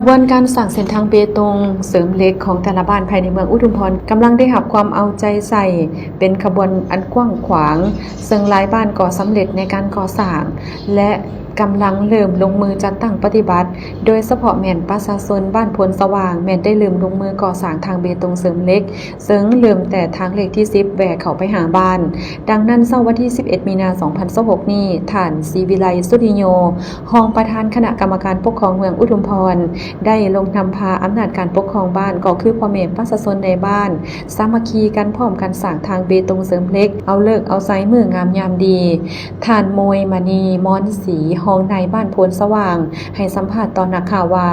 ຂະບວນການສ້າງເສັ້ນທາງເບຕົງເສີມເຫຼັກຂອງແຕ່ລະບ້ານພາຍໃນເມືອງອຸທຸມພອນ ກຳລັງໄດ້ຮັບຄວາມເອົາໃຈໃສ່ເປັນຂະບວນອັນກວ້າງຂວາງ, ເຊິ່ງຫຼາຍບ້ານກໍສຳເລັດໃນການກໍ່ສ້າງ ແລະ ກຳລັງເລີ່ມລົງມືຈັດຕັ້ງປະຕິບັດ, ໂດຍສະເພາະແມ່ນປະຊາຊົນບ້ານໂພນສະຫວ່າງ ແມ່ນໄດ້ເລີ່ມລົງມືກໍ່ສ້າງທາງເບຕົງເສີມເຫຼັກ, ເຊິ່ງເລີ່ມແຕ່ທາງເລກທີສິບ ແວ່ເຂົ້າໄປຫາບ້ານ. ດັ່ງນັ້ນ, ເຊົ້າວັນທີສິບເອັດ ມີນາ ສອງພັນຊາວຫົກນີ້, ທ່ານ ສີວິໄລ ສຸລິໂຍ ຮອງປະທານຄະນະກຳມະການປົກຄອງເມືອງອຸທຸມພອນ ໄດ້ລົງນຳພາອຳນາດການປົກຄອງບ້ານ ກໍຄືພໍ່ແມ່ປະຊາຊົນໃນບ້ານ ສາມັກຄີກັນພ້ອມກັນສ້າງທາງເບຕົງເສີມເຫຼັກ ເອົາເລີກເອົາໄຊມື້ງາມຍາມດີ. ທ່ານ ໂມຍມະນີ ມອນສີ ຮອງນາຍບ້ານໂພນສະຫວ່າງ ໃຫ້ສຳພາດຕໍ່ນັກຂ່າວວ່າ,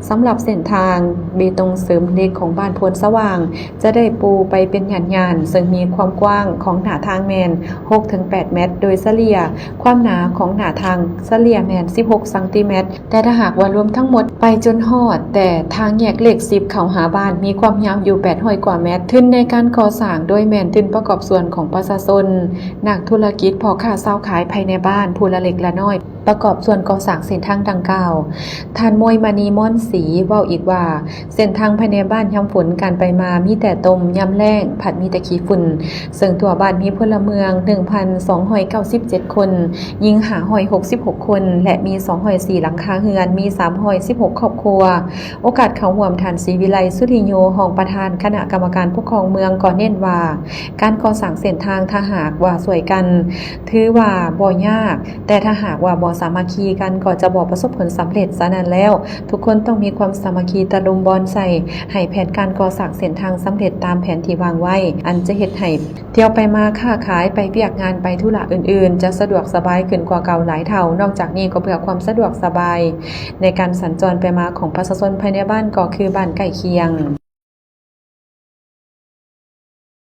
ສຳລັບເສັ້ນທາງເບຕົງເສີມເຫຼັກຂອງບ້ານໂພນສະຫວ່າງ ຈະໄດ້ປູໄປເປັນຍ່ານໆ, ເຊິ່ງມີຄວາມກວ້າງຂອງໜ້າທາງແມ່ນຫົກເຖິງແປດແມັດ, ໂດຍສະເລ່ຍຄວາມໜາຂອງໜ້າທາງສະເລ່ຍແມ່ນສິບຫົກຊັງຕີແມັດ, ແຕ່ຖ້າຫາກວ່າລວມທັງໝົດໄປຈົນຮອດແຕ່ທາງແຍກເລກສິບເຂົ້າຫາບ້ານ ມີຄວາມຍາວຢູ່ແປດຮ້ອຍກວ່າແມັດ. ທຶນໃນການກໍ່ສ້າງໂດຍແມ່ນທຶນປະກອບສ່ວນຂອງປະຊາຊົນ, ນັກທຸລະກິດ, ພໍ່ຄ້າຊາວຂາຍພາຍໃນບ້ານຜູ້ລະເລັກລະນ້ອຍ ປະກອບສ່ວນກໍ່ສ້າງເສັ້ນທາງດັ່ງກ່າວ. ທ່ານ ໂມຍມະນີ ມອນສີ ເວົ້າອີກວ່າ, ເສັ້ນທາງພາຍໃນບ້ານຍາມຝົນການໄປມາມີແຕ່ຕົມ, ຍາມແລ້ງພັດມີແຕ່ຂີ້ຝຸ່ນ, ເຊິ່ງທົ່ວບ້ານມີພົນລະເມືອງໜຶ່ງພັນສອງຮ້ອຍເກົ້າສິບເຈັດຄົນ, ຍິງຫ້າຮ້ອຍຫົກສິບຫົກຄົນ ແລະ ມີສອງຮ້ອຍສີ່ຫຼັງຄາເຮືອນ, ມີສາມຮ້ອຍສິບຫົກຄອບຄົວ. ໂອກາດເຂົ້າຮ່ວມ, ທ່ານ ສີວິໄລ ສຸລິໂຍ ຮອງປະທານຄະນະກຳມະການປົກຄອງເມືອງ ກໍເນັ້ນວ່າ ການກໍ່ສ້າງເສັ້ນທາງ ຖ້າຫາກວ່າຊ່ວຍກັນ ຖືວ່າບໍ່ຍາກ, ແຕ່ຖ້າຫາກວ່າບໍ່ສາມັກຄີກັນ ກໍຈະບໍ່ປະສົບຜົນສຳເລັດ. ສະນັ້ນແລ້ວ, ທຸກຄົນຕ້ອງມີຄວາມສາມັກຄີຕະລຸມບອນໃສ່ ໃຫ້ແຜນການກໍ່ສ້າງເສັ້ນທາງສຳເລັດຕາມແຜນທີ່ວາງໄວ້, ອັນຈະເຮັດໃຫ້ທ່ຽວໄປມາຄ້າຂາຍ, ໄປວຽກງານ, ໄປທຸລະອື່ນໆ ຈະສະດວກສະບາຍຂຶ້ນກວ່າເກົ່າຫຼາຍເທົ່າ. ນອກຈາກນີ້ກໍເພື່ອຄວາມສະດວກສະບາຍໃນການສັນຈອນໄປມາຂອງປະຊາຊົນພາຍໃນບ້ານ ກໍຄືບ້ານໃກ້ຄຽງ.